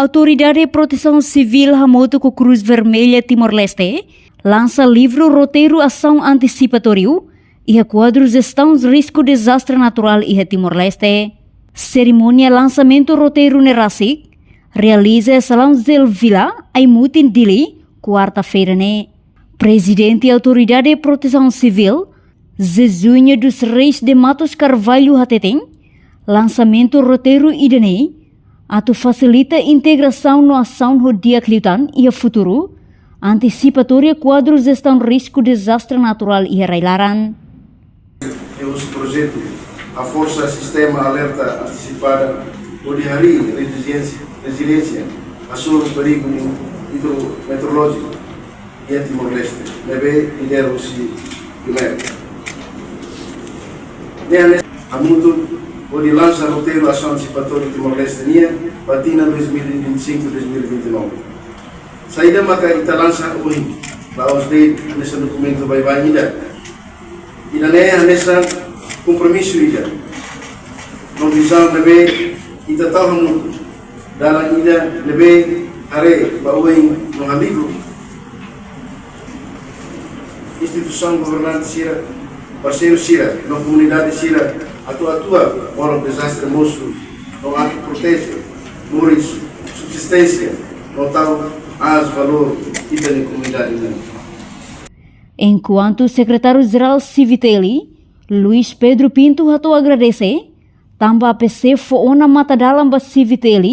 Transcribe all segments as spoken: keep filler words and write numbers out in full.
Autoridade Protesaun Sivíl hamutuk ho Cruz Vermelha Timor-Leste lansa livru roteiru asaun antisipatóriu iha kuadru jestaun risku dezastre naturál iha Timor-Leste. Serimónia lansamentu roteiru ne'e rasik realiza iha Salaun Zelvila, Aimutin, Dili, kuarta-feira ne'e. Prezidente Autoridade Protesaun Sivíl, Zezuña dos Reis de Matos Carvalho hateten, lansamentu roteiru ida-ne'e atu fasilita integrasaun no asaun ho di'ak liután iha futuru, antisipatória kuadru jestaun risku dezastre naturál iha rai-laran. Temos projetu reforsa sistema alerta antisipada hodi harii reziliénsia, reziliénsia hasoru perigu hidrometeorolójiku iha Timor-Leste, ne'ebé lidera husi UNEP. Ne'e hanesan hamutuk hodi lansa roteiru asaun antisipatóriu Timor-Leste nian ba tinan dois mil e vinte e cinco, dois mil e vinte e nove. Saida maka ita lansa ohin, la'ós de'it hanesan dokumentu baibain ida. Ida-ne'e hanesan kompromisu ida no vizaun ne'ebé ita tau hamutuk. Dalan ida ne'ebé haree ba oin no halibur instituisaun governante sira, parseiru sira no komunidade sira atu atua molok dezastre mosu no atu proteje moris, subsisténsia no tau aas valór ita-nia komunidade nian. Enkuantu Sekretáriu-Jerál CVTL, Luís Pedro Pinto, hato'o agradese tanba APC fó ona matadalan ba CVTL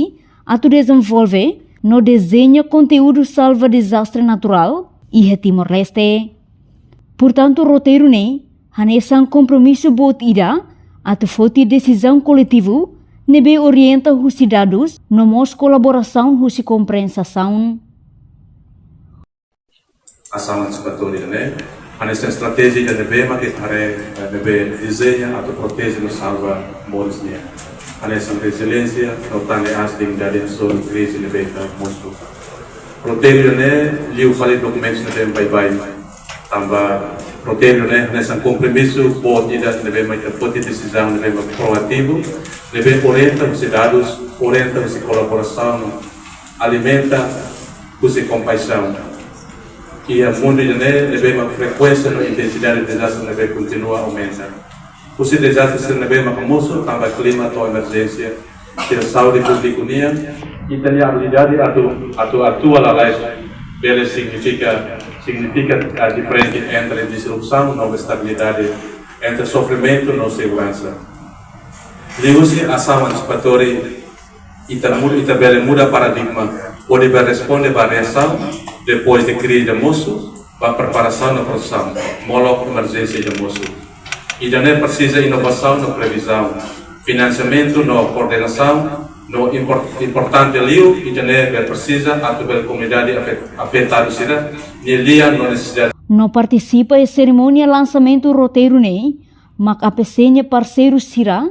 atu dezenvolve no dezeña konteúdu salva dezastre naturál iha Timor-Leste. Portantu, roteiru ne'e hanesan kompromisu boot ida atu foti desizaun koletivu ne'ebé orienta husi dadus no mós kolaborasaun husi komprensasaun. Asaun antisipatóriu ne'e hanesan estratéjia ida ne'ebé mak ita haree, eh, ne'ebé dezeña atu proteje no salva moris nian. Hanesan reziliénsia no tane aas dignidade hasoru krize ne'ebé ita mosu. Roteiru ne'e liu fali dokumentus ne'ebé baibain. Tanba roteiru ne'e hanesan kompromisu boot ida ne'ebé mak ita foti desizaun ne'ebé mak proativu, ne'ebé orienta husi dadus, orienta husi kolaborasaun, alimenta husi kompaixaun. Iha mundu ida-ne'e ne'ebé mak frekuénsia no intensidade dezastre ne'ebé kontinua aumenta. Husi dezastre sira ne'ebé mak mosu tanba klima to'o emerjénsia, sira saúde públiku nian. Ita-nia abilidade atu, atu atua lalais bele signifika, signifika, ah, diferente entre disrupsaun no estabilidade, entre sofrimentu no seguransa. Liuhusi asaun antisipatóriu, ita mu-, ita bele muda paradigma, hodi bele responde ba reasaun depois de krize ida mosu, ba preparasaun no protesaun, molok emerjénsia ida mosu. Ida-ne'e presiza inovasaun no previzaun, finansiamentu no koordenasaun, no impor-, importante liu, ida-ne'e bele presiza atu bele komunidade afe-, afetadu sira-nia lian no nesesidade. No partisipa iha serimónia lansamentu roteiru ne'e mak APC nia parseiru sira,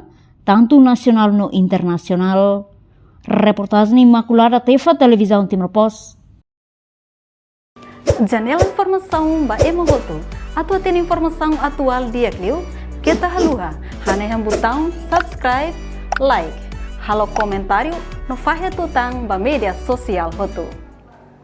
tantu nasionál no internasionál. Reportajen Imaculada Tefa, Televizaun Timor Post. Janela informasaun ba ema hotu. Atu hatene informasaun atuál di'ak liu, keta haluha hanehan butaun subscribe, like, halo komentáriu no fahe tutan ba média sosiál hotu.